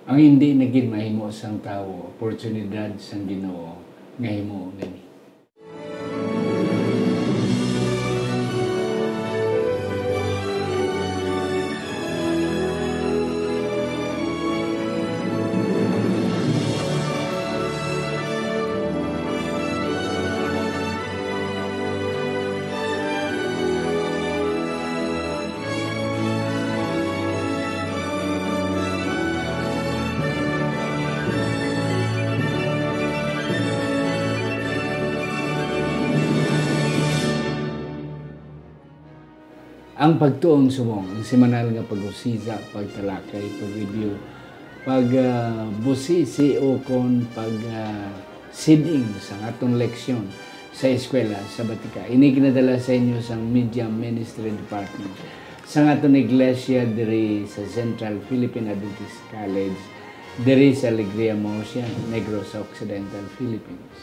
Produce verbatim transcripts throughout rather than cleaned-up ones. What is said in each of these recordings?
Ang hindi na gid mahimo sang tawo, oportunidad sang Ginoo nga himuon ini. Ang pagtuon subong, ang semanal nga pag-usisa, pagtalakay, pag-review, pag, ah, busisi o kon pag, ah, siding sa aton leksyon sa eskwela sa Batika. Ini ginadala sa inyo sang Media Ministry Department sang aton iglesia diri sa Central Philippine Adventist College, diri sa Alegria Murcia, Negros Occidental, Philippines.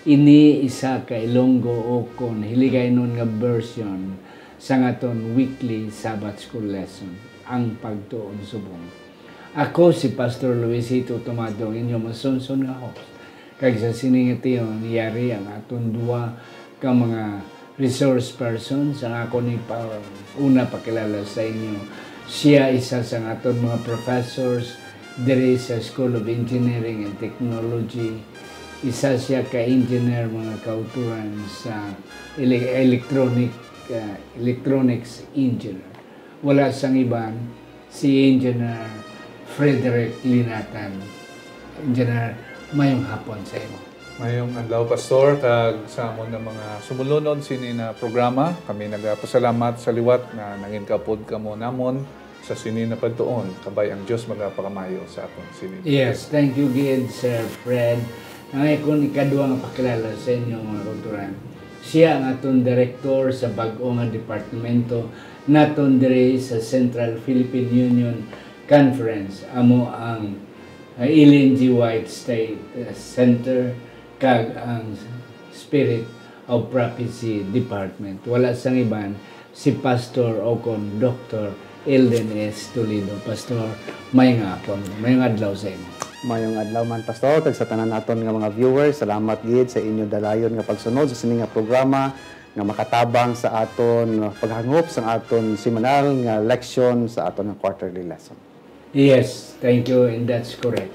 Ini isa ka Ilonggo o kon Hiligaynon nga version sang aton weekly Sabbath School lesson, ang Pagtuon Subong. Ako si Pastor Luisito Tomado, ang inyo masunson nga host. Kag sa sini nga tion, yari ang aton duha ka mga resource persons. Ang ako ni pa, una pakilala sa inyo, siya isa sa aton mga professors diri sa School of Engineering and Technology. Isa siya ka engineer, mga kauturan, sa ele-, electronic, ah, electronics engineer. Wala sang iban, si Engineer Frederick Linatan. Engineer, mayong hapon sa imo. Mayong adlaw, Pastor, kag sa amon nga mga sumulunod sini na programa. Kami nagapasalamat sa liwat nga nangin kaupod kamo namon sa sini na pagtuon. Kabay ang Dios magapakamayo sa aton sini. Yes, thank you gid, Sir Fred. Ang akon ikadua nga pakilala sa inyo, mga kauturan, siya ang aton direktor sa bag-o nga departamento naton diri sa Central Philippine Union Conference, amo ang, uh, Ellen G. White State, uh, Center kag ang Spirit of Prophecy Department. Wala sang iban, si Pastor o kon Doktor Elden S. Toledo. Pastor, mayong hapon, mayong adlaw sa imo. Mayong adlaw man, Pastor, kag sa tanan naton nga mga viewers, salamat gid sa inyo dalayon nga pagsunod sa sini nga programa nga makatabang sa aton paghangop sang aton semanal nga leksyon sa aton nga quarterly lesson. Yes, thank you, and that's correct.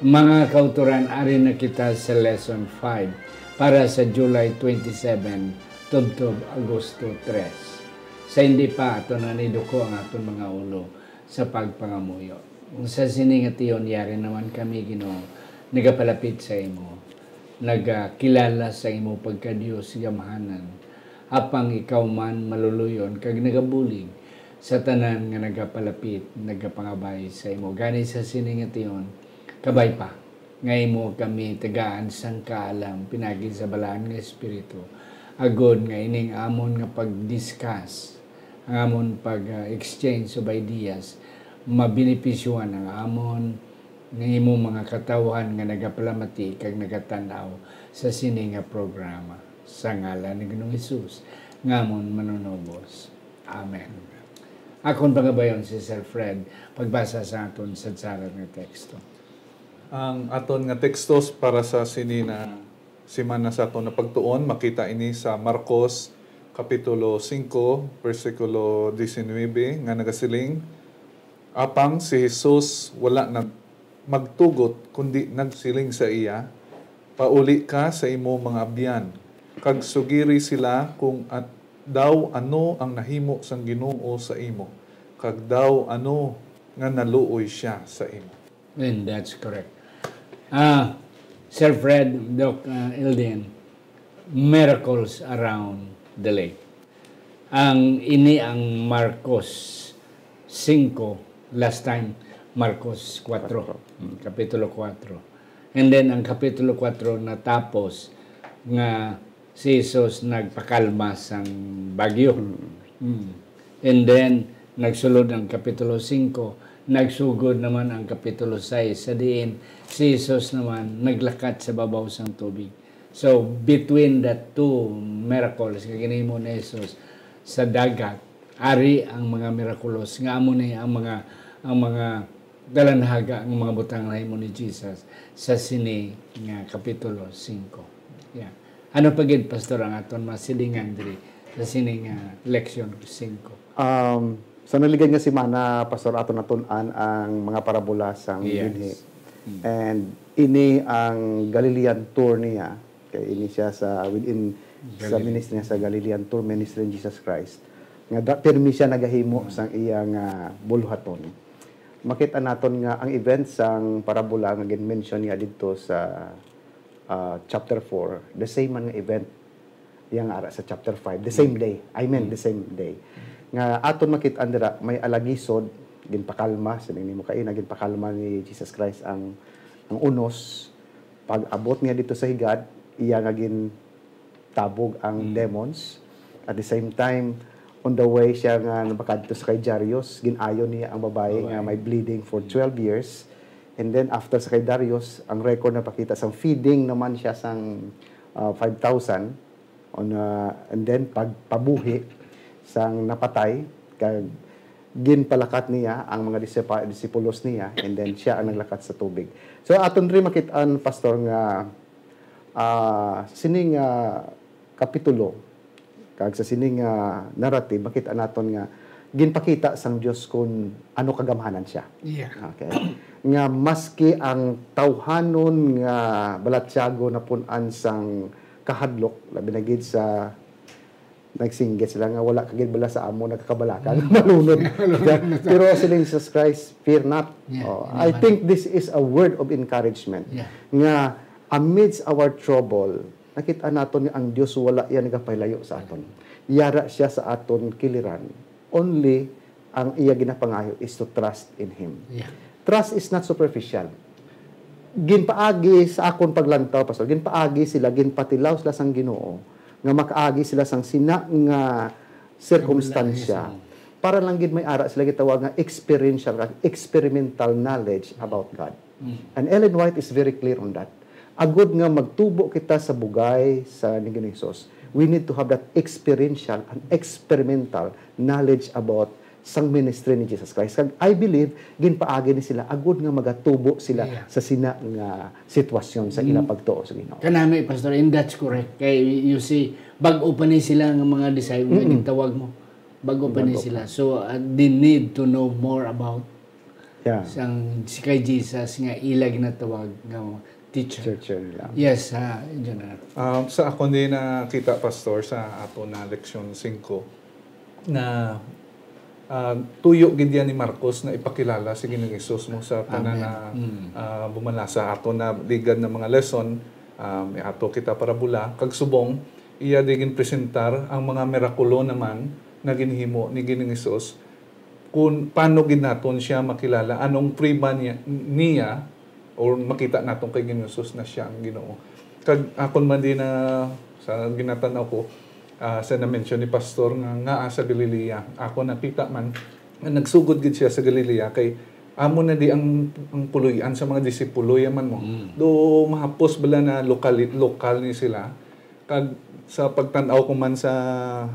Mga kauturan, ari na kita sa lesson five para sa July twenty-seven tubtob Agosto tres. Sa hindi pa, aton na niduko ang aton mga ulo sa pagpangamuyo. Sa sini nga tion, yari naman kami, Ginoo, nagapalapit sa imo, nagakilala sa imo pagka-Dios gamhanan, apang ikaw man maluluy-on kag nagabulig sa tanan nga nagapalapit, nagapangabay sa imo. Gani sa sini nga tion, kabay pa nga imo kami tagaan sang kaalam pinagi sa Balaan nga Espiritu, agod nga ining amon nga pag-discuss, ang amon pag, ah, exchange of ideas, mabenepisyuhan ang amon nga imo mga katawhan nga nagapalamati kag nagatan-aw sa sini nga programa. Sa ngalan ni Ginoong Hesus, nga amon Manunubos. Amen. Akon pangabayon si Sir Fred, pagbasa sa aton sadsaran nga teksto. Ang aton nga tekstos para sa sini na semana sa aton nga pagtuon, makita ini sa Marcos Kapitulo singko, bersikulo diecinuebe, nga nagasiling, Apang si Jesus wala nag-, magtugot, kundi nagsiling sa iya, "Pauli ka sa imo mga abyan, kag sugiri sila kung a-, daw ano ang nahimo sang Ginoo sa imo, kag daw ano nga naluoy siya sa imo." And that's correct. Ah, Sir Fred, Doc, ah, Elden, miracles around the lake. Ang, ini ang Marcos singko, last time, Marcos kwatro, mm, Kapitulo kwatro. And then, ang Kapitulo kwatro natapos nga si Jesus nagpakalma sang bagyo. Mm. Mm. And then, nagsulod ang Kapitulo singko, nagsugod naman ang Kapitulo sais, sa diin si Jesus naman naglakat sa babaw sang tubig. So, between the two miracles nga ginhimo ni Jesus sa dagat, ari ang mga mirakulos nga amo ni ang mga, ang mga Dalanhaga ang mga butang nahimo ni Jesus sa sini nga kapitulo singko. Yeah. Ano pa gid, Pastor, ang aton masilingan diri sa sini nga leksyon singko? Um, sa naligad nga semana, Pastor, aton natun-an ang mga parabola sang Yes. binhi. Mm. And ini ang Galilean tour niya. Kay ini siya sa, within sa Galilee. ministry niya sa Galilean tour ministry ni Jesus Christ. Nga da, pirmi siya nagahimo Mm. sang iya nga buluhaton. Makita naton nga ang event sang parabola nga gin-mention niya didto sa, ah, chapter four, the same man nga event yang ara sa chapter five, the same Mm. day. I mean, Mm. the same day. Nga aton makit-an dira, may alagisod, ginpakalma, siling nimo kaina, ginpakalma ni Jesus Christ ang, ang unos. Pag-abot niya dito sa higad, iya nga gintabog ang Mm. demons. At the same time, on the way siya nga nabakadto sa kay Jairus, gin-ayo niya ang babayi Babayi. nga may bleeding for Mm. twelve years. And then after sa kay Jairus, ang record na pakita sang feeding naman siya sang, ah, five thousand. On, ah, and then pagpabuhi sang napatay, kag ginpalakat niya ang mga disipa-, disipulos niya, and then siya ang naglakat sa tubig. So, aton rin makit-an, Pastor, nga, ah, sining, ah, kapitulo, kag sa sining, ah, narrative, makita naton nga ginpakita sang Dios kung ano kagamhanan siya. Yeah. Okay? Nga maski ang tawhanon nga balatyago napun-an sang kahadlok, labi na gid sa nagsinggit sila nga wala ka gid bala sa amo nagkakabalaka nga Mm. malunod. Malunod na ta. Pero siling Jesus Christ, "Fear not." Yeah, Oh, hindi I man. think this is a word of encouragement Yeah. nga amidst our trouble, nakita naton nga ang Dios wala iya nagapahilayo sa aton. Yara siya sa aton kiliran. Only ang iya ginapangayo is to trust in Him. Yeah. Trust is not superficial. Ginpaagi sa akon paglantaw, Pastor, ginpaagi sila, ginpatilaw sila sang Ginoo nga makaagi sila sang sina nga sirkumstansya. Yes, mm. Para lang gid may ara sila gitawag nga experiential, experimental knowledge about God. Mm. And Ellen White is very clear on that. Agud nga magtubo kita sa bugay sa ni Ginoong Jesus, we need to have that experiential and experimental knowledge about sang ministry ni Jesus Christ. Kag I believe, ginpaagi ni sila agud nga magatubo sila Yeah. sa sina nga sitwasyon sa Mm. ilang pagtuo sa Ginoo. Kanami, Pastor, and that's correct. Kay you see, bag-o pa ni sila nga mga disciple nga Mm-mm. gintawag mo. Bag-o pa ni Bag-o sila. pa. So, uh, they need to know more about Yeah. sang si kay Jesus nga ila ginatawag nga teacher. Teacher nila. Yes, ah, Jonah. Um, sa akon din nakita, Pastor, sa ato na leksyon singko, na, ah, tuyo gid yan ni Marcos na ipakilala si Ginoong Jesus mo sa tanan Amen. na, Mm. ah, bumalasa ato na ligad na mga lesson, ah, may ato kita parabola, kag subong, iya di ginpresentar ang mga mirakulo naman na ginhimo ni Ginoong Jesus, kung paano gid naton siya makilala, anong prueba niya, niya, or makita naton kay Ginoong Jesus na siya ang Ginoo. Kag akon man din na sa ginatanaw ko, ah, sa na-mention ni Pastor nga, nga sa Galilea, ako nakita man nga nagsugod gid siya sa Galilea kay amo na di ang, ang puloy-an sa mga disipulo yaman mo. Mm. Do mahapos bala na lokal, lokal ni sila. Kag sa pagtan-aw ko man sa,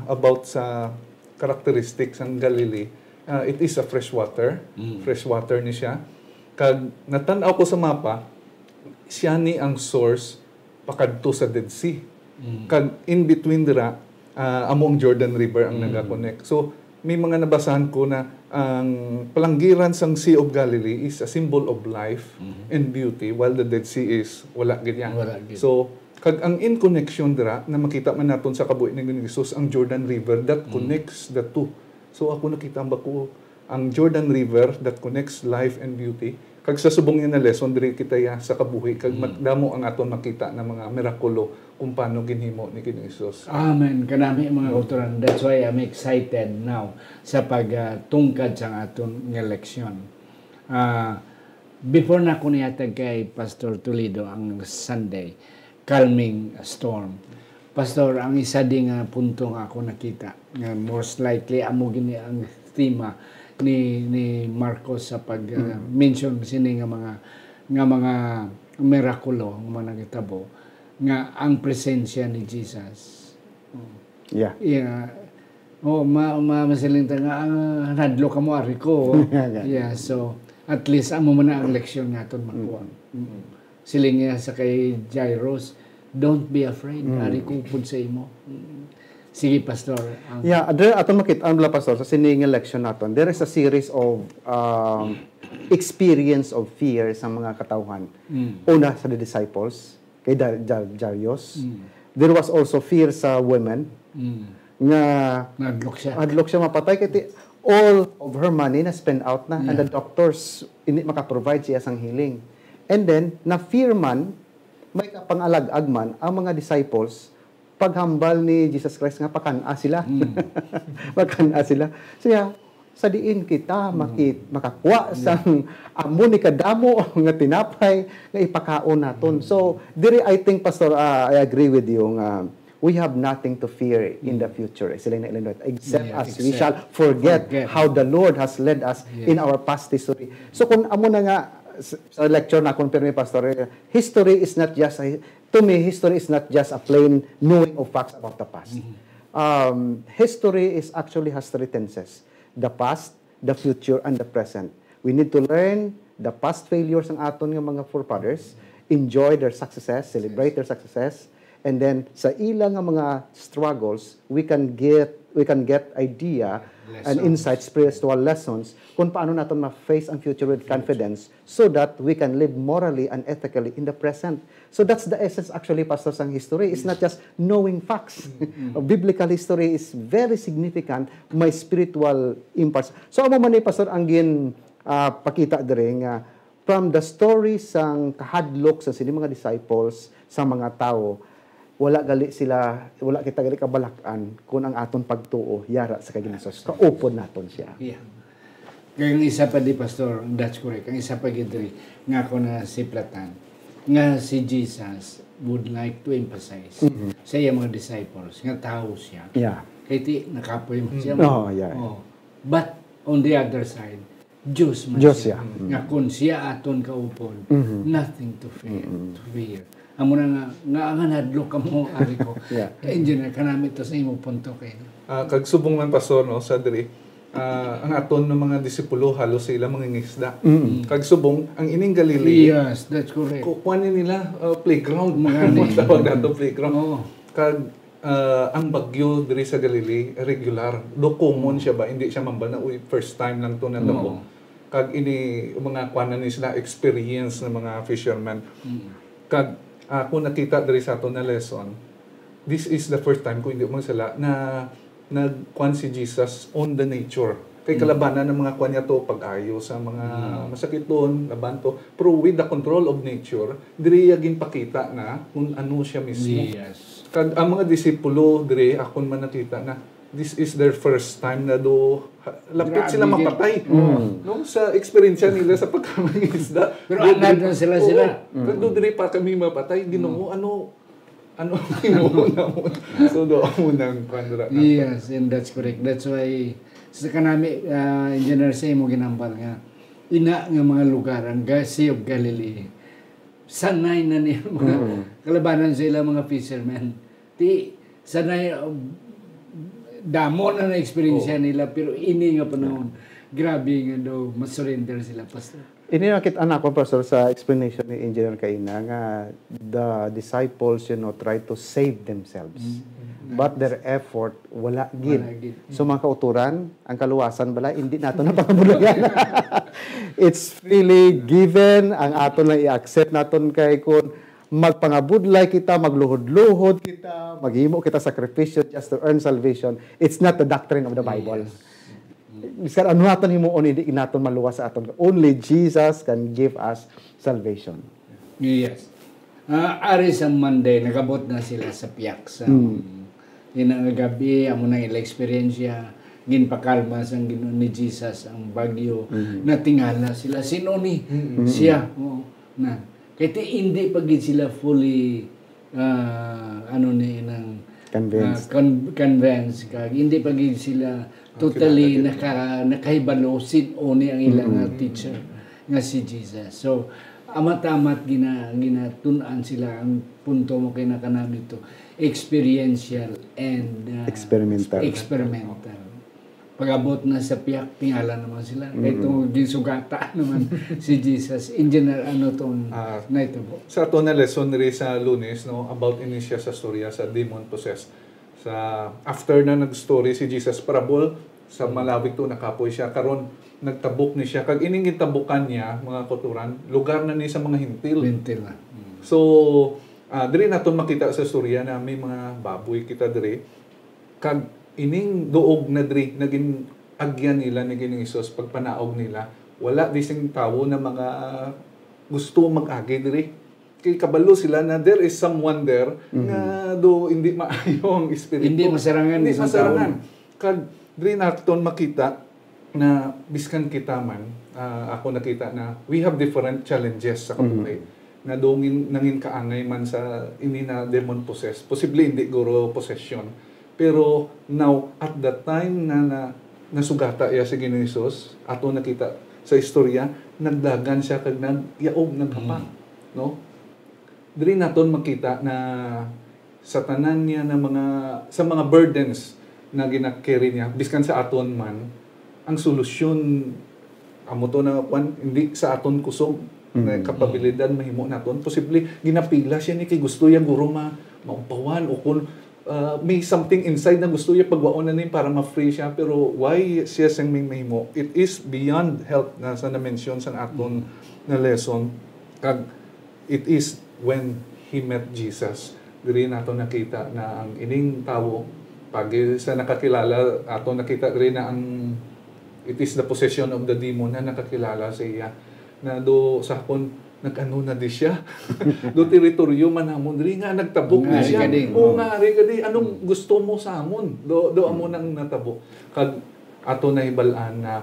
about sa characteristics sang Galilee, ah, it is a fresh water. Mm. Fresh water ni siya. Kag natan-aw ko sa mapa, siya ni ang source pakadto sa Dead Sea. Mm. Kag in between dira, ah, amo ang Jordan River ang Mm. nagakonect. So, may mga nabasahan ko na ang palanggiran sang Sea of Galilee is a symbol of life Mm-hmm. and beauty, while the Dead Sea is wala gid yan. Wala gid. So, kag ang in connection dira na makita man naton sa kabuhi ni Ginoong Jesus, ang Jordan River that Mm. connects the two. So, ako nakita ang bako, ang Jordan River that connects life and beauty. Kag sa subong niya na lesson, diri kita ya sa kabuhi, kag Mm. mat-, damo ang aton makita na mga mirakulo kung paano ginhimo ni Ginoong Jesus. Amen. Kanami, mga Mm. kautoran. That's why I'm excited now sa pagtungkad sa aton nga leksyon. Ah, before na ko nihatag kay Pastor Toledo ang Sunday, calming storm. Pastor, ang isa di nga punto nga ako nakita, nga most likely amo gini ang tema ni, ni Marcos sa pag, uh, Mm. mention sini nga mga, nga mga mirakulo nga mga nagitabo, nga ang presensya ni Jesus. Oh. Yeah. Yeah. Oh, ma-, ma-, masiling ta nga, "Ah, hadlok kamo, ari ko." Yeah, so, At least, amo man na ang leksyon nga aton makuha. Mm. Siling niya sa kay Jairus, "Don't be afraid, Mm. ari ko upod sa imo." Mm. Sige, Pastor. Ang Yeah, there aton makit-an bala, Pastor, sa sini nga leksyon naton. There is a series of, um, experience of fear sa mga katawhan. Mm. Una, sa the disciples, kay Da-, Ja-, Jairus. Mm. There was also fear sa women Mm. nga Nahadlok siya. Nahadlok siya mapatay kay ti-, all of her money na spend out na, and Yeah. the doctors hindi makaprovide siya sang healing. And then, na-fear man, may kapangalag-ag man ang mga disciples paghambal ni Jesus Christ nga pakan-a sila. Mm. Pakan-a sila. So, yeah, sa diin kita Mm. maki-, makakuha Yeah. sang amo ni kadamo nga tinapay nga ipakaon naton. Mm. So, diri, I think, Pastor, ah, I agree with you nga we have nothing to fear in the Mm. future, eh, sila na Illinois, except Yeah, as we except shall forget forget. how the Lord has led us Yes. in our past history. So, kung amo na nga, s-, sa lecture na, kung pirmi, Pastor, eh, history is not just a, to me, history is not just a plain knowing of facts about the past. Mm-hmm. Um, history is actually has three tenses: the past, the future, and the present. We need to learn the past failures ng aton nga mga forefathers, enjoy their successes, celebrate Yes. their successes, and then sa ila nga mga struggles, we can get, we can get idea and Lessons. insight, spiritual lessons kung paano naton ma-face ang future with Future. confidence so that we can live morally and ethically in the present. So that's the essence actually, Pastor, sang history. It's not just knowing facts. Mm-hmm. Biblical history is very significant, may spiritual impacts. So amo man ni, Pastor, ang gin, ah, pakita diri nga from the story sang kahadlok sa sini mga disciples, sa mga tawo, wala gali sila, wala kita gali kabalak-an kung ang aton pagtuo yara sa kay Ginoong Jesus. Kaupod naton siya. Yeah. Kay ang isa pa di, Pastor, that's correct. Ang isa pa gid diri nga ako na siplatan nga si Jesus would like to emphasize Mhm. sa iyang mga disciples nga tawo siya. Yeah. Kay ti nakapoy man siya. Oh, yeah. Oh. But on the other side, Diyos man Diyos siya. siya. Mm. Nga kung siya aton kaupod, Mhm. nothing to fear, Mm-mm. to fear. Amo na nga, nga ang hadlok kamo, ari ko. Yeah. Engineer, kanami to sa imo punto kay Ah, kag subong man, Pastor, no, sa diri, ah, ang aton nga mga disipulo halos sila mangingisda. Mm. Kag subong, ang ining Galilee, Yes, that's correct. ku-, kuwan ni nila, ah, playground. Mga Ang ni- tawag nato playground. Oo. Kag, ah, ang bagyo diri sa Galilee, regular. Do common siya ba? Hindi siya mambal na, "Uy, first time lang to na Oo. Kag ini mga kuwan na ni sila, experience ng mga fishermen. Mm. Kag ako nakita diri sa aton na lesson, this is the first time, kung hindi man sila, na nagkuwan si Jesus on the nature. Kay Mm. kalabanan ng mga kuwan niya to, pag-ayo sa mga Mm. masakiton, laban to. Pero with the control of nature, diri iya ginpakita na kung ano siya mismo. Yes. Kag ang mga disipulo diri, akon man nakita na, this is their first time na do, ha-, lapit Grabe sila gid. mapatay. Mm. No? Sa eksperyensya nila sa pagkamangisda. Pero Do anad diri na sila, Oo. sila. Kag do Mm. diri pa kami mapatay, Ginoo, Mm. ano, ano ang himuon namon? So, do amo nang kwan dira na. Yes, and that's correct. That's why, sa kanami, ah, Engineer, sa imo ginambal nga, ina nga mga lugar, ang Ga-, Sea of Galilee, sanay na niya mga Mm. kalabanan sa ilang mga fishermen. Ti, sanay, uh, damo na na-experience Oo. nila, pero ini nga panahon, grabe nga daw, masurrender sila, Pastor. Ini nakit-, anak ko, Pastor, sa explanation ni Engineer kaina nga the disciples, you know, try to save themselves. Mm. But their effort, wala gid. Wala gid. So, mga kauturan, ang kaluwasan bala, hindi nato na pangabulayan. It's freely given, ang aton lang i-accept naton kay kun magpangabudlay kita, magluhod-luhod kita, maghimo kita sakripisyo just to earn salvation, it's not the doctrine of the Bible. Yes. Bisan ano naton himuon, hindi naton maluwas sa aton. Only Jesus can give us salvation. Yes. Ah, ari sa Monday, nagabot na sila sa piyak sa Mm. ina nga gabi, amo na ila eksperyensya, ginpakalma sang Ginoo ni Jesus ang bagyo, Mm. natingala sila, "Sino ni?" Mm. Siya, oo, na. Kay ti, hindi pa gid sila fully, ah, ano ni, nang, Convinced. ah, con-, convinced, kag hindi pa gid sila Ang totally kilala gid. naka-, nakahibalo sin-o ni ang ilang, ah, Mm. teacher nga si Jesus. So, amat-amat gina-, ginatun-an sila. Ang punto mo kay nakanami to, experiential and, ah, Experimental. experimental. Pag-abot na sa pihak, tingala naman sila. Kay Mm. itong ginsugata naman si Jesus. In general, ano tong Ah, nahitabo? Sa ato na lesson diri sa Lunes, no, about ini siya sa storya sa demon possessed. Sa, after na nag-story si Jesus parable, sa Mm. malawig to nakapoy siya. Karon, nagtabok ni siya. Kag ining gitabukan niya, mga kauturan, lugar na ni sa mga Hentil. Hentil na. Mm. So, ah, diri naton makita sa storya na may mga baboy kita diri. Kag ining duog na diri, naging agyan nila ni Ginoong Hesus, pagpanaog nila, wala di sing tawo na mga gusto mag-agi diri. Kay kabalo sila na there is someone there Mhm. nga do hindi maayo ang espiritu. Hindi masarangan Hindi isang masarangan. Tawo. Kag diri naton makita na biskan kita man, ah, ako nakita na we have different challenges sa Mhm. kabuhi. Na dungin, nangin kaangay man sa ini na demon possessed. Posible hindi guro possession. Pero now, at the time na, na nasugata iya si Ginoong Hesus, ato nakita sa istorya, nagdagan siya kag nagyaog, naghapa, Mm. no? Diri naton makita na sa tanan niya na mga, sa mga burdens na gina-carry niya, biskan sa aton man, ang solusyon, amo to na, kwan, hindi sa aton kusog, na Mhm. kapabilidad mahimo naton. Posible, ginapila siya ni kay gusto niya guro ma-, maupawan o kung, ah, may something inside na gusto niya pagwaon na ni para ma-free siya. Pero why siya sing may mahimo? It is beyond help na sa na-mention sa aton Mhm. na lesson. Kag it is when he met Jesus. Diri nato nakita na ang ining tawo, pag sa nakakilala, ato nakita diri na ang, it is the possession of the demon na nakakilala sa iya. Na do sa akon, nag-ano na di siya. Do teritoryo man namon diri nga nagtabok Nga na siya. Ari ka di. Oo, Mm. nga, ari ka di. Anong Mm. gusto mo sa amon? Do, do amo Mm. nang natabo. Kag ato nahibal-an na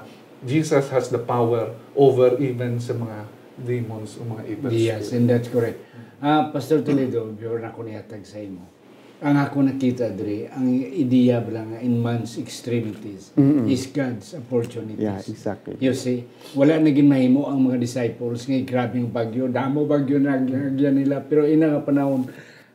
Jesus has the power over even sa mga demons o mga evil Yes, spirits. And that's correct. Ah, Pastor Toledo, before na ko nihatag sa imo. Ang ako nakita diri, ang ideya ba lang nga in man's extremities Mm-mm. is God's opportunities. Yeah, exactly. You see, wala na gid mahimo ang mga disciples nga grabe ang bagyo, damo bagyo na ag-, agyan nila, pero ina nga panahon,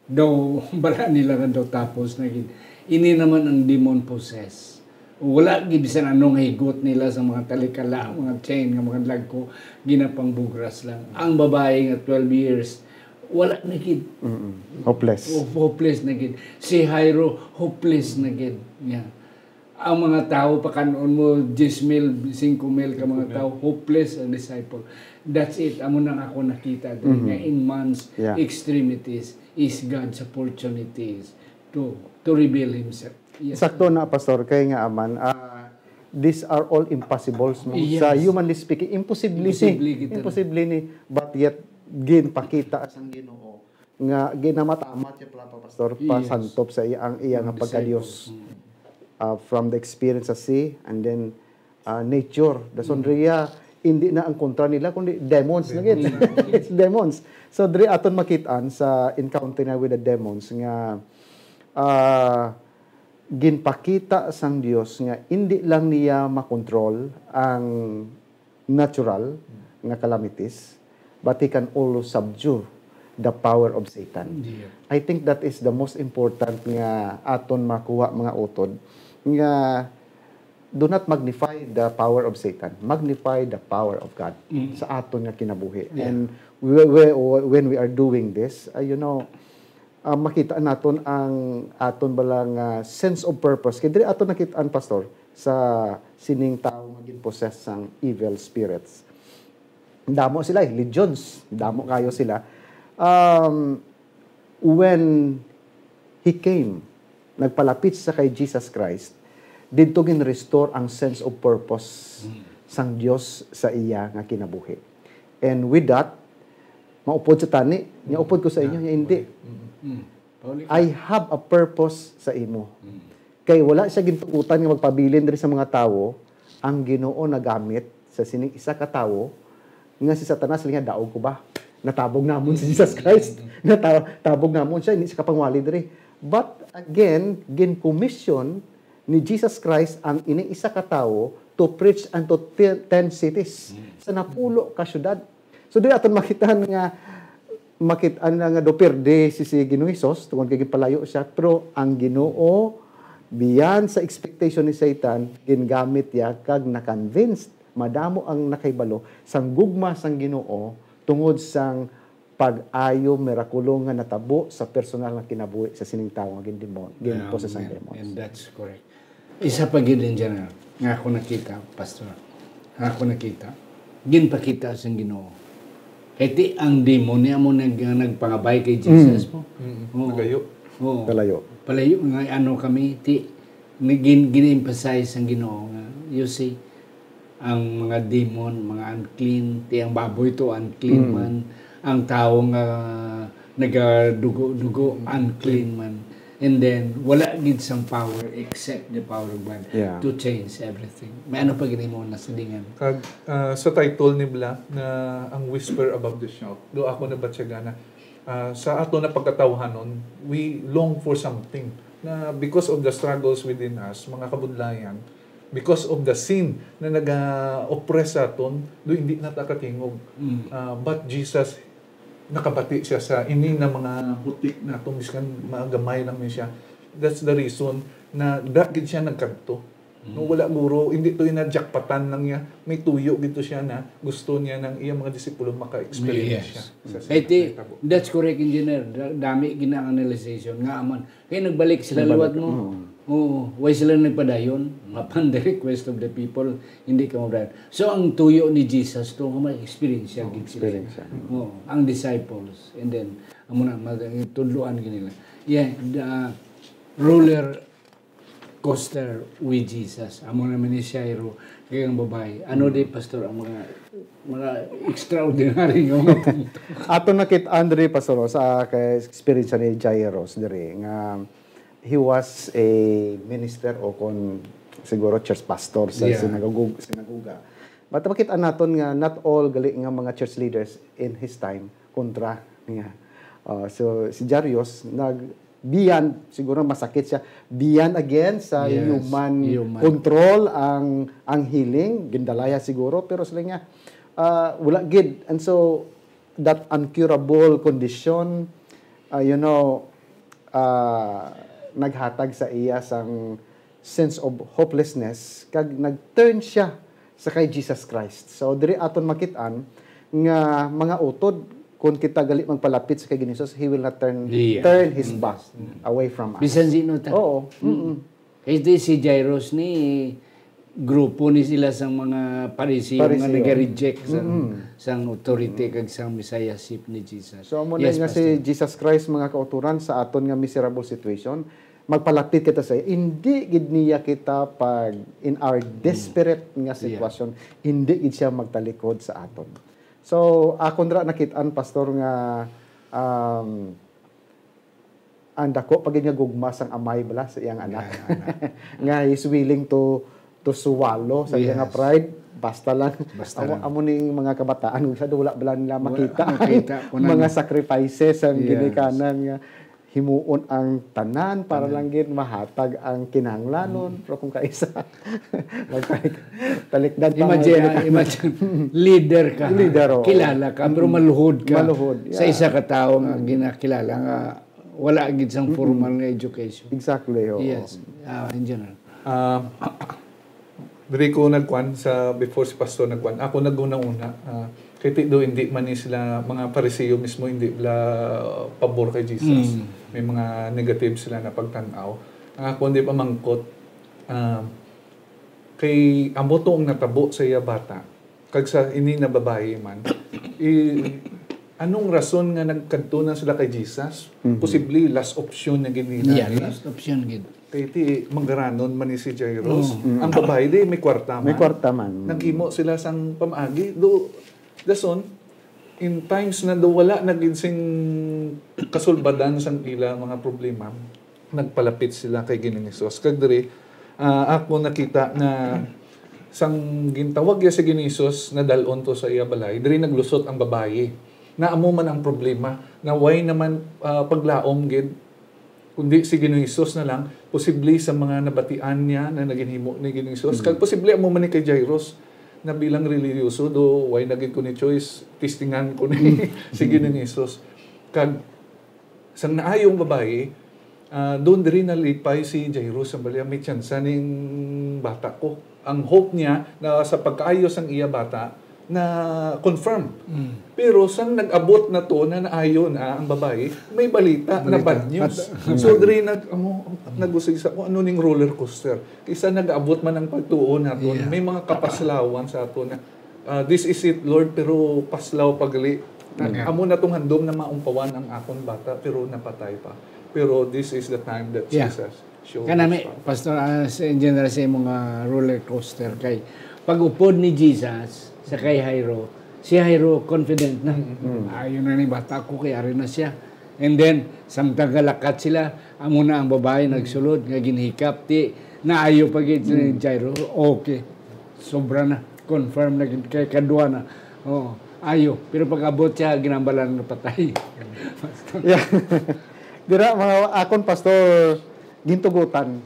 daw, bala nila nga daw tapos na gid. Ini naman ang demon possessed. Wala gid bisan ano nga higot nila sa mga talikala, mga chain, nga mga lagko, ginapangbugras lang. Ang babae nga twelve years, wala na gid. Mm-mm. Hopeless. Ho-, hopeless na gid. Si Jairo, hopeless na gid. Yeah. Ang mga tawo, pakan-on mo, diyes mil, singko mil ka mga Singko mil. Tawo, hopeless ang disciple. That's it. Amo nang ako nakita diri Mhm. nga in man's Yeah. extremities is God's opportunities to, to reveal himself. Yes. Sakto na, Pastor, kay nga aman, ah, these are all impossibles, no? Yes. Sa humanly speaking, imposible ni. Imposible kita na. Imposible ni, but yet, ginpakita sang Ginoo nga ginamatamat siya pala, Pastor, Yes. pasantop sa iya, ang iya nga Ang pagka-Dios. disciples. Mm. Ah, from the experience sa sea, and then, ah, nature. Dason Mm. riya, hindi na ang kontra nila, kundi demons na gid. Demons. Demons. So, diri aton makit-an sa encounter niya with the demons nga, ah, ginpakita sang Dios nga hindi lang niya makontrol ang natural nga calamities, but he can also subdue the power of Satan. Yeah. I think that is the most important nga aton makuha, mga utod, nga do not magnify the power of Satan. Magnify the power of God Mm. sa aton nga kinabuhi. Yeah. And we, we, when we are doing this, uh, you know, ah, makita naton ang aton bala nga sense of purpose. Kay diri aton nakit-an, Pastor, sa sining tawo nga gin-possess sang evil spirits. Damo sila, eh, legions. Damo kayo sila. Um, when he came, nagpalapit sa kay Jesus Christ, didto gin-restore ang sense of purpose Mm. sang Dios sa iya nga kinabuhi. And with that, maupod sa tani, nga upod ko sa inyo, Ah, nga hindi. Okay. Mm. Mm. Pauli ka. I have a purpose sa imo. Mm. Kay wala siya gintugutan nga magpabilin diri sa mga tawo, ang Ginoo nagamit sa sining isa ka tawo nga si Satanas lang niya, "Daog ko ba? Natabog namon si Jesus Christ. Mm. Nata-, tabog namon siya, hindi siya kapangwali diri." But again, gin-commission ni Jesus Christ ang ining isa ka tawo to preach unto te-, ten cities, Mm. sa napulo ka syudad. So, diri aton makita nga, makit-an na nga do perde si, si Ginoong Hesus, tungod kay gipalayo siya, pero ang Ginoo Beyond sa expectation ni Satan, gingamit niya kag na-convinced. Madamo ang nakahibalo sang gugma sang Ginoo tungod sang pag-ayo mirakulo nga natabo sa personal nga kinabuhi sa sining tawo nga gindemon, Yeah, ginpossess sang amen. demons. And that's correct. Isa pa gid, Engineer, nga ako nakita, Pastor. Nga ako nakita, ginpakita sang Ginoo. Kay ti ang demon niya mo nag-, nagpangabay kay Jesus Mm. po. Mm, Oo. nagayo. Oo. Kalayo. Palayo nga ano kami, ti, nagin-, gin-emphasize ang Ginoo nga, you see, ang mga demon, mga unclean, ti ang baboy to unclean Mm. man, ang tawo nga nagadugo-dugo, unclean man. And then, wala gid sang power except the power of God Yeah. to change everything. May ano pa gid mo nasilingan? Kag, ah, sa title ni Bla na Ang Whisper Above the Shout, do ako nabatyagan na, ah, sa ato na pagkatawhanon, we long for something na because of the struggles within us, mga kabudlayan, because of the sin na naga-oppress sa aton, do hindi na ta katingog. Mm. Ah, but Jesus, nakabati siya sa ini na mga butik nato, miskan magamay lang ni siya. That's the reason na da gid siya nagkadto. No, Mm. wala guro, hindi to ina-jackpotan lang niya. May tuyo gid to siya na gusto niya nang iyang mga disipulo maka-experience Yes. siya sa Kay ti, nahitabo. That's correct, Engineer. Da-, dami gina-analyzation nga aman. Kay nagbalik sila Nagbalik, liwat mo. mm. Oo, why sila nagpadayon? Upon the request of the people, hindi ka mabrad. So, ang tuyo ni Jesus to, nga may experience siya, Oh, gid sila. experience siya. Oo, ang disciples. And then, amo na, mag-, tudloan gid nila. Yeah, the, uh, roller coaster with Jesus. Amo naman ni Jairo, kay ang babae. Ano Mm. di, Pastor, ang mga, mga extraordinary nga mga punto? Ato nakit-, Andre, Pastor, sa kay experience ni Jairus diri, nga he was a minister o kon siguro church pastor sa Yeah. sinagog-, sinagoga. But makita naton nga not all gali nga mga church leaders in his time kontra niya. Uh, so si Jairus nag beyond, siguro masakit siya, beyond again sa Yes, human human. control ang, ang healing, gindalaya siguro, pero sila niya, uh, wala gid. And so that uncurable condition, uh, you know, ah, naghatag sa iya sang sense of hopelessness, kag nag-turn siya sa kay Jesus Christ. So, diri aton makit-an nga mga utod, kung kita gali magpalapit sa kay Ginoong Jesus, he will not turn, Yeah. turn his Mm. back Mm. away from us. Bisan sino ta. Oo. Mm. Mm-mm. Kay di si Jairus ni grupo ni sila sang mga Pariseo nga Pariseo. nag-reject sang, Mm. sang authority Mm. kag sang messiahship ni Jesus. So, amo na Yes, nga si Pastor. Jesus Christ, mga kauturan, sa aton nga miserable situation, magpalapit kita sa iya. Hindi gid niya kita pag in our Mm. desperate nga Yeah. sitwasyon, hindi gid siya magtalikod sa aton. So, akon ra nakit-an, Pastor, nga, um, ang dako pa gid nga gugma sang amay bala sa iyang anak. Nga anak. Nga he's willing to, to swallow sa iya nga Yes. pride, basta lang. Basta Amo, lang. amo ning mga kabataan, masyado wala bala nila Wala makita makita ang ko na mga na. sacrifices ang Yes. ginikanan nga himuon ang tanan para Tanan. lang gid mahatag ang kinahanglanon. Mm. Pero kung kaisa, magtalik-, talikdan pa Imagine, nga ah, imagine, leader ka, Leader, oo. kilala ka, pero Mm. maluhod ka Maluhod, sa yeah. isa ka tawo nga Mm. ginakilala nga wala gid sang Mm-mm. formal nga education. Exactly, oo. Yes. Ah, in general. Ah, diri ko nagkuan sa, before si Pastor nagkuan, ako naghuna-huna, ah, kay ti do, hindi man ni sila, mga Pariseo mismo, hindi bala pabor kay Jesus. Mm. May mga negative sila na pagtan-aw. Ang ako hindi pamangkot, ah, kay amo to ang natabo sa iya bata. Kag sa ini na babayi man, i-, anong rason nga nagkadto na sila kay Jesus? Mhm. Posible, last option na gid nila, Yeah, eh. last option gid. Kay ti, manggaranon man ni si Jairus. Oo. Mm. Ang babayi, di, may kwarta May man. kwarta man. Naghimo sila sang pamaagi. Do, dason, in times na do wala na gid sing kasulbadan sang ila mga problema, nagpalapit sila kay Ginoong Hesus. Kag diri, ah, ako nakita na sang gintawag niya si Ginoong Hesus, nadal-on to sa iya balay, diri naglusot ang babayi. Na amo man ang problema, na why naman, ah, paglaom gid, kundi si Ginoong Hesus na lang, posible sa mga nabatian niya na naginhimo ni Ginoong Hesus. Mm. Kag posible amo man ni kay Jairus, na bilang relihiyoso, do, why na gid ko ni choice, testingan ko ni Mm. si Ginoong Hesus. Kag sang naayong babayi, Ah, doon diri nalipay si Jairus, ang bali, "May tsansa ning bata ko." Ang hope niya na sa pagkaayo sang iya bata, na confirm. Pero sang nag-abot na to na naayo na ang babayi, may balita na Balita. bad news. Bad- So, diri nag-, amo, nag-usisa ko, ano ning roller coaster? Kisa nag-abot man ang pagtuo naton, Yeah. may mga kapaslawan sa aton na, "Ah, this is it, Lord, pero paslaw pa gali." Yeah. Amo na tong handom na maumpawan ang akon bata, pero napatay pa. Pero this is the time that Yeah. Jesus showed Kanami, us. Pastor, ah, sa, in general, sa imong, ah, roller coaster, kay pag-upod ni Jesus sa kay Jairo, si Jairo confident na. Mm. "Ayo na ni bata ko, kay ari na siya." And then, samtang galakat sila, amo na ang babayi nagsulod nga ginhikap, ti naayo pa gid si Mm. Jairo. Okay. Sobra na. Confirm na gid kay kadwa na. Oo. Ayo. Pero pag-abot siya, ginambalan nga patay. Yeah. Dira, mga akon, Pastor, gintugutan,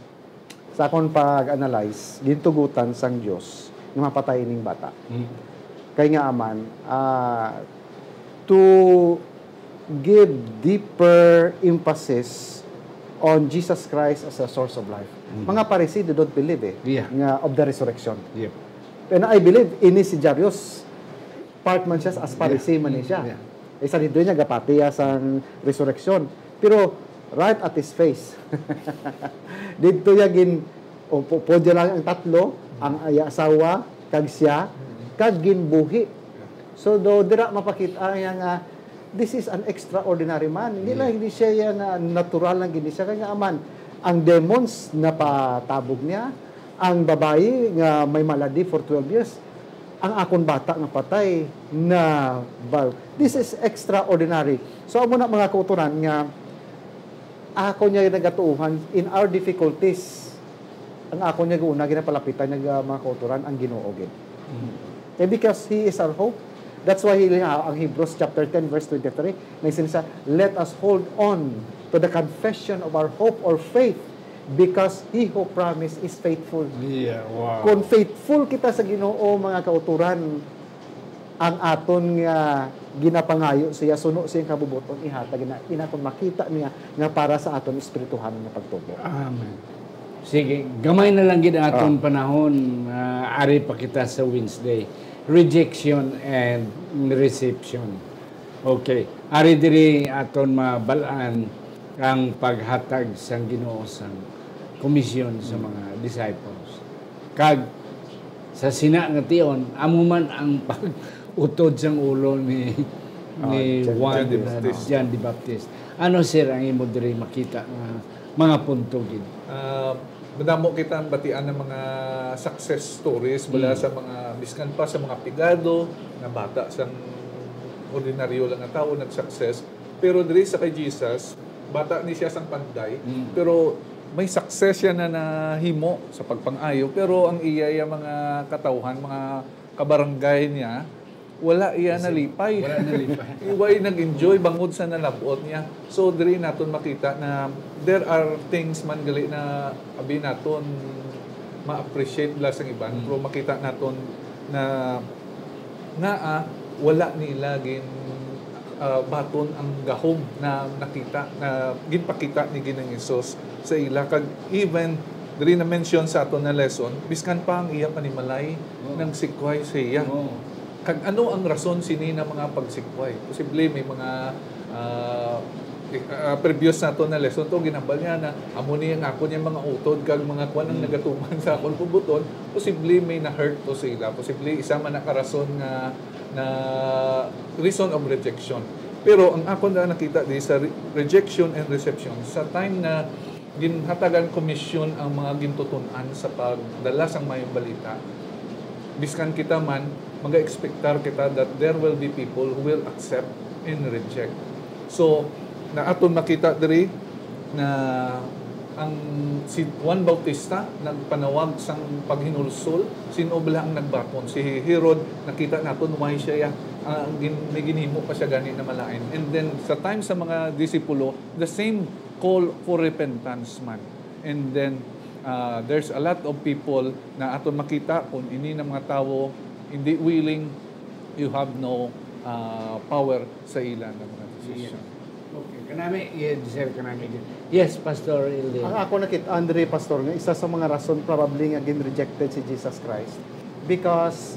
sa akon pag-analyze, gintugutan sang Dios nga mapatay ining bata. Mm. Kay nga aman, ah, to give deeper emphasis on Jesus Christ as the source of life. Mm. Mga Pharisee, they don't believe eh, Yeah. nga of the resurrection. Yep. And I believe, ini si Jairus, part man siya, as Pharisee Yeah. man ni siya. Yeah. Isa dito niya, gapati ya sang resurrection. Pero, right at his face. Dito ya gin, o, pu-, pwede lang ang tatlo, ang iya asawa, kag siya, kag ginbuhi. So, do, dira mapakita niya nga, this is an extraordinary man. Hindi lang, Yeah. hindi siya ya nga natural lang gini siya. Kaya nga, aman, ang demons napatabog niya, ang babayi nga may malady for twelve years, ang akon bata nga patay na ba-, this is extraordinary. So, amo na, mga kautoran, nga ako niya nagatuohan in our difficulties. Ang ako niya una ginapalapitan nga, mga kautoran, ang Ginoo gid. Mm. And because He is our hope, that's why he, ang Hebrews chapter ten verse twenty-three, nagsiling sa, "Let us hold on to the confession of our hope or faith, because He who promised is faithful." Yeah, wow. Kung faithful kita sa Ginoo, mga kautoran, ang aton nga ginapangayo siya, suno siyang kabubuton, ihatag na, inaton makita niya nga para sa aton espirituhan nga pagtubo. Amen. Sige, gamay na lang gid ang aton Ah. panahon, ah, ari pa kita sa Wednesday. Rejection and reception. Okay. Ari diri aton mabal-an ang paghatag sang Ginoo sang komisyon sa Mm. mga disciples. Kag sa sina nga tion, amo man ang pag-utod sang ulo ni, Ah, ni John Juan, John the ano, Baptist. John the Baptist. Ano, sir, ang imo diri makita nga mga punto gid? Ah, madamo kita ang batian ng mga success stories mula Mm. sa mga, biskan pa sa mga pigado, nga bata sang ordinaryo lang nga tawo nag-success. Pero diri sa kay Jesus, bata ni siya sang panday, Mm. pero may success siya na nahimo sa pagpang-ayo, pero ang iya, iya mga katawhan, mga kabarangay niya, wala iya Kasi nalipay. wala nalipay. Way nag-enjoy bangod sa nalab-ot niya. So, diri naton makita na there are things man gali na abi naton ma-appreciate la sang iban, Mm. pero makita naton na ngaa wala nila gin, ah, baton ang gahom na nakita, na ginpakita ni Ginoong Hesus sa ila. Kag even diri na mention sa aton na lesson, biskan pa ang iya panimalay Oo. nang sikway sa iya. Oo. Kag ano ang rason sini na mga pagsikway? Posible may mga, ah, eh, ah, previous nato na lesson to, ginhambal niya na amo ni ang ako niya mga utod kag mga kwan ang Mm. nagatuman sa akon pubuton. Posible may na-hurt to sa ila. Posible isa man na karason nga, na reason of rejection. Pero ang akon na nakita di sa re-, rejection and reception, sa time na ginhatagan komisyon ang mga gintuton-an sa pagdala sang Mayong Balita, biskan kita man, maga-ekspektar kita that there will be people who will accept and reject. So, na aton makita diri na ang si Juan Bautista nagpanawag sang paghinulsol, sin-o bala ang nagbaton? Si Herod, nakita naton why siya ya-, ang gin-, may ginhimo pa siya gani na malain. And then, sa time sa mga disipulo, the same call for repentance man. And then, ah, there's a lot of people na aton makita kung ini na mga tawo hindi willing, you have no, ah, power sa ila nga mga decision. Yeah. Okay, kanami, yeah, Giselle, kanami. Yes, Pastor Ilden. Ang ako nakit Andre, Pastor, nga isa sa mga rason probably nga gin-rejected si Jesus Christ because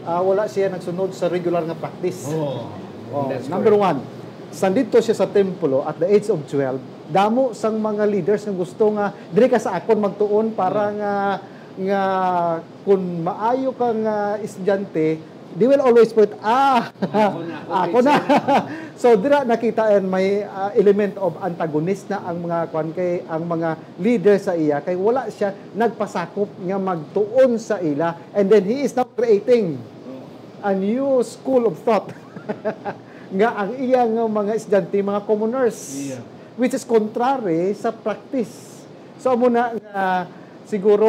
ah, wala siya nagsunod sa regular nga practice. Oh, Oh, that's number correct. One, sandito siya sa templo at the age of twelve, damo sang mga leaders nga gusto nga diri ka sa akon magtuon para nga nga kung maayo ka nga estudyante, they will always put, ah, Ako na, ako ako na. Na. So dira nakita yan may ah, element of antagonist na ang mga kwan kay ang mga leader sa iya kay wala siya nagpasakop nga magtuon sa ila, and then he is now creating a new school of thought nga ang iya nga mga estudyante mga commoners, Yeah. which is contrary sa practice. So amo na nga siguro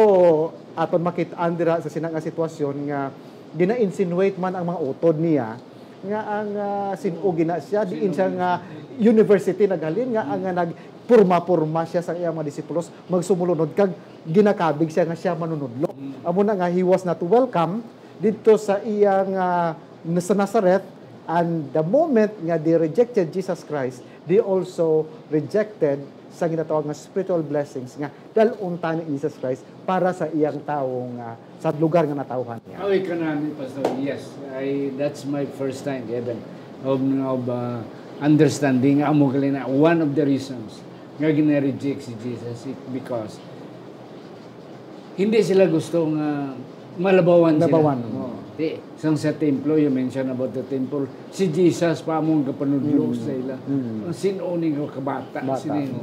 aton makit-an dira sa sina nga sitwasyon nga gina-insinuate man ang mga utod niya nga ang ah, sin-o gina siya diin siya nga university naghalin nga ang nga nagpurma-purma siya sa iyang mga disipulos magsumulunod kag ginakabig siya nga siya manunudlo. Amo na nga he was not welcome didto sa iyang ah, sa Nazareth, and the moment nga they rejected Jesus Christ, they also rejected sa ginatawag nga spiritual blessings nga dal-on tani ni Jesus Christ para sa iyang tawo nga sa lugar nga natawhan niya. Oy, kanami, Pastor. Yes, I, that's my first time, even, of, of uh, understanding nga amo gali na one of the reasons nga gina-reject si Jesus is because hindi sila gusto nga malabawan, Labawan. Sila. Oh, di, sang sa templo, you mentioned about the temple, si Jesus pa mo ang kapanudlo Mm. sa ila. Mm. Ang sin-o ni nga kabata, Bata. Sino yun?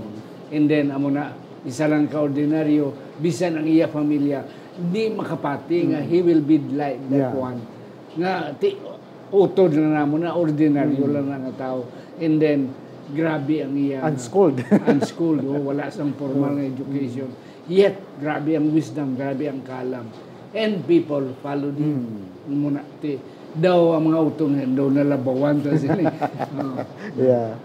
And then, amo na, isa lang ka ordinaryo, bisan ang iya pamilya, di makapati nga he will be like that Yeah. One. Nga, ti, utod na namo na, ordinaryo Mm. lang na nga tao. And then, grabe ang iya Unschooled. Unschooled, oh, wala sang formal nga education. Yet, grabe ang wisdom, grabe ang kalam. And people followed him. Mm. Muna, ti, daw ang mga utod nga daw nalabawan ta sila. Oh. Yeah.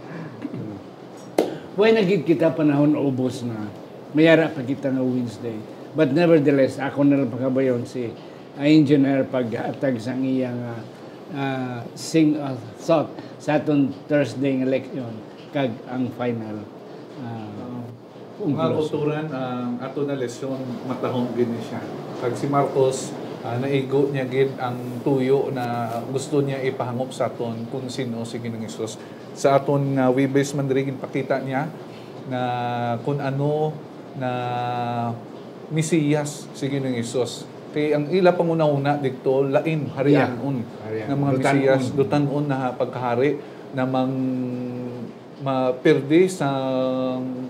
Why na gid kita panahon ubos na mayara pa kita nga Wednesday. But nevertheless, ako na lang pagabayon si ah, engineer paghatag sang iya nga ah, sing ah, thought sa aton Thursday nga leksyon kag ang final ah, Mga conclusion. Kauturan, ang ato na lesyon, matahom gid ni siya. Kag si Marcos, ah, naigo niya gid ang tuyo na gusto niya ipahangop sa aton kung sino si Ginoong Hesus. Sa aton nga Webes man diri, ginpakita niya na kung ano na Mesiyas si Ginoong Hesus. Kay ang ila panghunahuna didto, lain, harianon Harian. nga mga Dutan-on. Mesiyas, dutan-on na pagkahari na mang mapirdi sa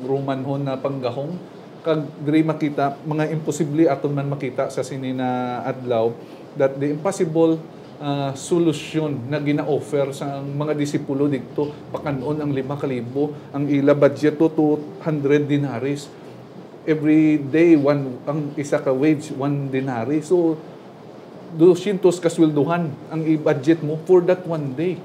Romanhon na panggahom. Kag diri makita, mga imposible aton man makita sa sini na adlaw, that the impossible ah, solusyon na gina-offer sa mga disipulo didto, pakan-on ang lima ka libo, ang ila budget to two hundred denaries. Every day, one, ang isa ka wage, one denary. So, dusyentos ka sweldohan ang i-budget mo for that one day.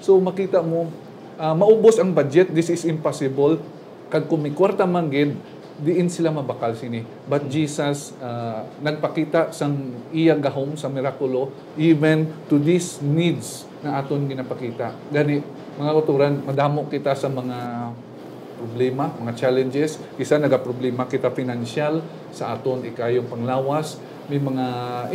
So, makita mo, ah, maubos ang budget, this is impossible. Kag kung may kwarta man gid, diin sila mabakal sini. But Jesus ah, nagpakita sang iya gahom sa mirakulo, even to these needs na aton ginapakita. Gani, mga kauturan, madamo kita sa mga problema, mga challenges. Kisa nagaproblema kita financial sa aton ikayong panglawas. May mga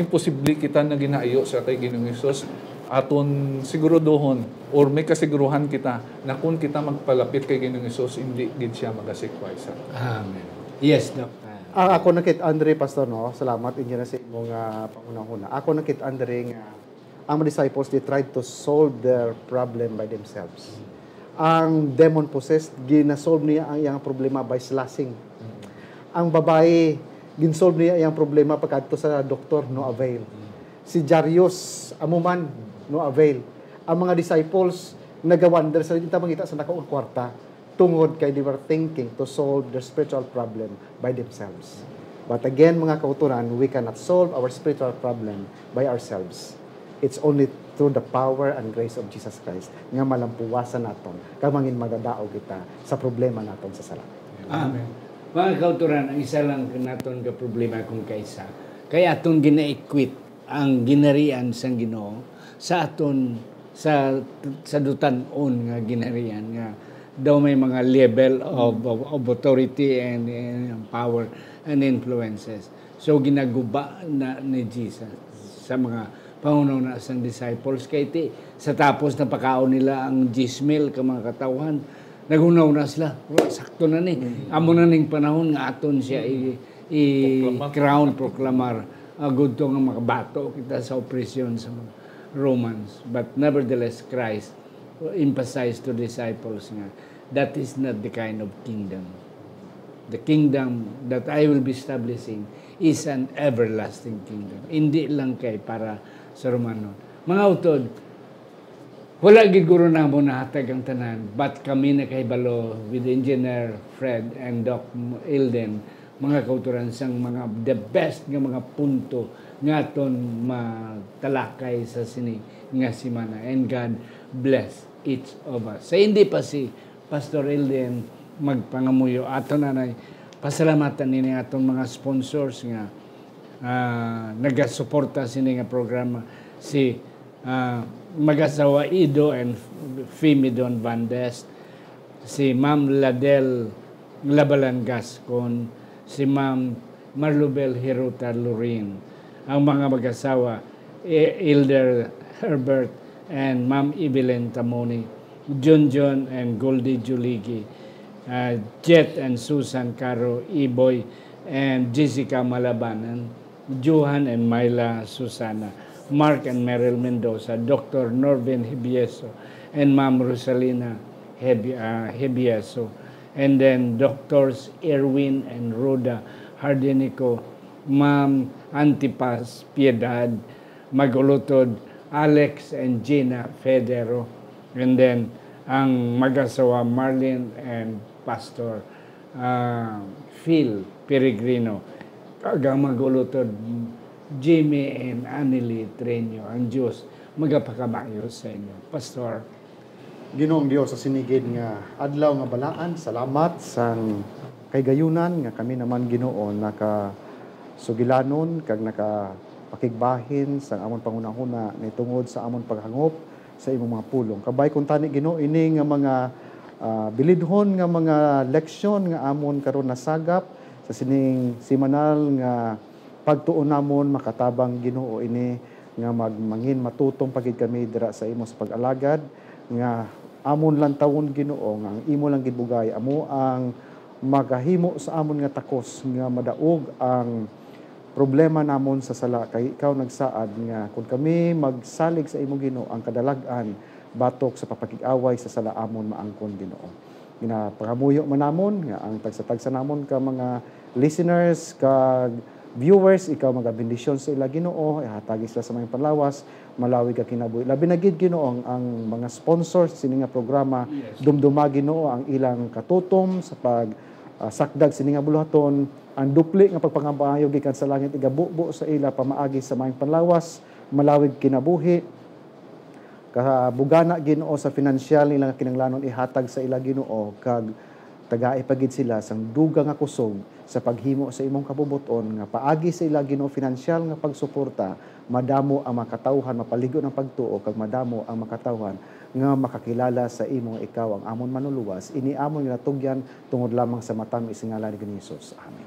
imposible kita na ginaiyo sa kay Ginoong Hesus. Aton siguraduhon or may kasiguruhan kita na kung kita magpalapit kay Ginoong Hesus, hindi gid siya magasikway sa aton. Amen. Yes, Doc. Ah, ako nakit Andre, Pastor, no? Salamat inyo na sa imong ah, panghunahuna. Ako nakit Andre nga ang mga disciples, they tried to solve their problem by themselves. Ang demon-possessed, gina-solve niya ang iyang problema by slashing. Ang babayi, gin-solve niya iyang problema pagkadto sa doktor, no avail. Si Jairus, amo man, no avail. Ang mga disciples, nagawander sila, di ta mangita sa dako nga kwarta, tungod kay they were thinking to solve their spiritual problem by themselves. But again, mga kauturan, we cannot solve our spiritual problem by ourselves. It's only through the power and grace of Jesus Christ nga malampuwasan naton kag mangin madadaog kita sa problema naton sa sala. Amen. Mga kauturan, ang isa lang naton ka problema kung kaisa, kay aton gina-equate ang ginharian sang Ginoo sa aton sa sa dutan-on nga ginharian nga daw may mga level of, of, of authority and, and power and influences. So, ginaguba na ni Jesus sa mga panghunahuna sang disciples. Kay ti, sa tapos na pakaon nila ang diyes mil ka mga katawhan, naghunahuna sila, "Oh, sakto na ni. Amo na ning panahon nga aton siya i, i-crown, proklamar. Agud to nga makabato kita sa opresyon sa mga Romans." But nevertheless, Christ emphasized to disciples nga that is not the kind of kingdom. The kingdom that I will be establishing is an everlasting kingdom. Hindi lang kay para sa Romanon. Mga utod, wala gid guro namo nahatag ang tanan, but kami nakahibalo with Engineer Fred and Doc Ilden, mga kauturan, sang mga the best nga mga punto nga aton matalakay sa sini nga semana. And God bless each of us. Sa hindi pa si Pastor Ilden magpangamuyo, aton anay pasalamatan nini aton mga sponsors nga, ah, nagasuporta sini nga programa, si, ah, mag-asawa Ido and Fimidon Van Best, si Ma'am Ladel Labalan Gascon, si Ma'am Marlubel Hiruta Lorin, ang mga mag-asawa, E-, Elder Herbert and Ma'am Evelyn Tamoni, Junjun and Goldie Juligi, uh, Jet and Susan Caro, Iboy and Jessica Malabanan, Johan and Myla Susana, Mark and Meryl Mendoza, Doctor Norvin Hibieso, and Ma'am Rosalina Hebi-, uh, Hibieso, and then Doctors Erwin and Rhoda Hardinico, Ma'am Antipas Piedad, mag-ulutod Alex and Gina Federo, and then ang mag-asawa Marlene and Pastor, ah, Phil Peregrino, kag ang mag-ulutod Jimmy and Annelie Treño. Ang Dios magapakamayo sa inyo. Pastor. Ginoong Dios, sa sinigid nga adlaw nga balaan, salamat sang kahigayunan nga kami naman, Ginoo, nakasugilanon kag nakapakigbahin sang amon panghunahuna nitungod sa amon paghangop sa imong mga pulong. Kabay kuntani, Ginoo, ini nga mga, ah, bilidhon nga mga leksyon nga amon karon nasagap sa sining semanal nga pagtuon namon, makatabang, Ginoo, ini nga mag-, mangin matutom pa gid kami dira sa imo sa pag-alagad, nga amon lantawon, Ginoo, nga ang imo lang gid bugay amo ang magahimo sa amon nga takos, nga madaog ang problema namon sa sala, kay ikaw nagsaad nga kon kami magsalig sa imo, Ginoo, ang kadalag-an batok sa papakig-away sa sala amon maangkon, Ginoo. Ginapangamuyo man namon nga ang tagsa-tagsa namon ka mga listeners kag viewers, ikaw magabendisyon sa ila, Ginoo, ihatagi sila sa maayong panlawas, malawig ka kinabuhi. Labi na gid, Ginoo, ang, ang mga sponsors sini nga programa, Yes. dumduma, Ginoo, ang ilang katutom sa pag, ah, sakdag sini nga buluhaton, ang dupli nga pagpangamaayo gikan sa langit igabubo sa ila pamaagi sa maayong panlawas, malawig kinabuhi, kabugana, Ginoo, sa pinansyal nila nga kinahanglanon ihatag sa ila, Ginoo, kag tagai pa gid sila sang dugang nga kusog sa paghimo sa imong kabubot-on, nga paagi sa ila, Ginoo, pinansyal nga pagsuporta, madamo ang mga katawhan, mapaligon ang pagtuo, kag madamo ang mga katawhan nga makakilala sa imo nga ikaw ang amon Manluluwas. Ini amon ginatugyan tungod lamang sa matamis nga ngalan ni Jesus. Amen.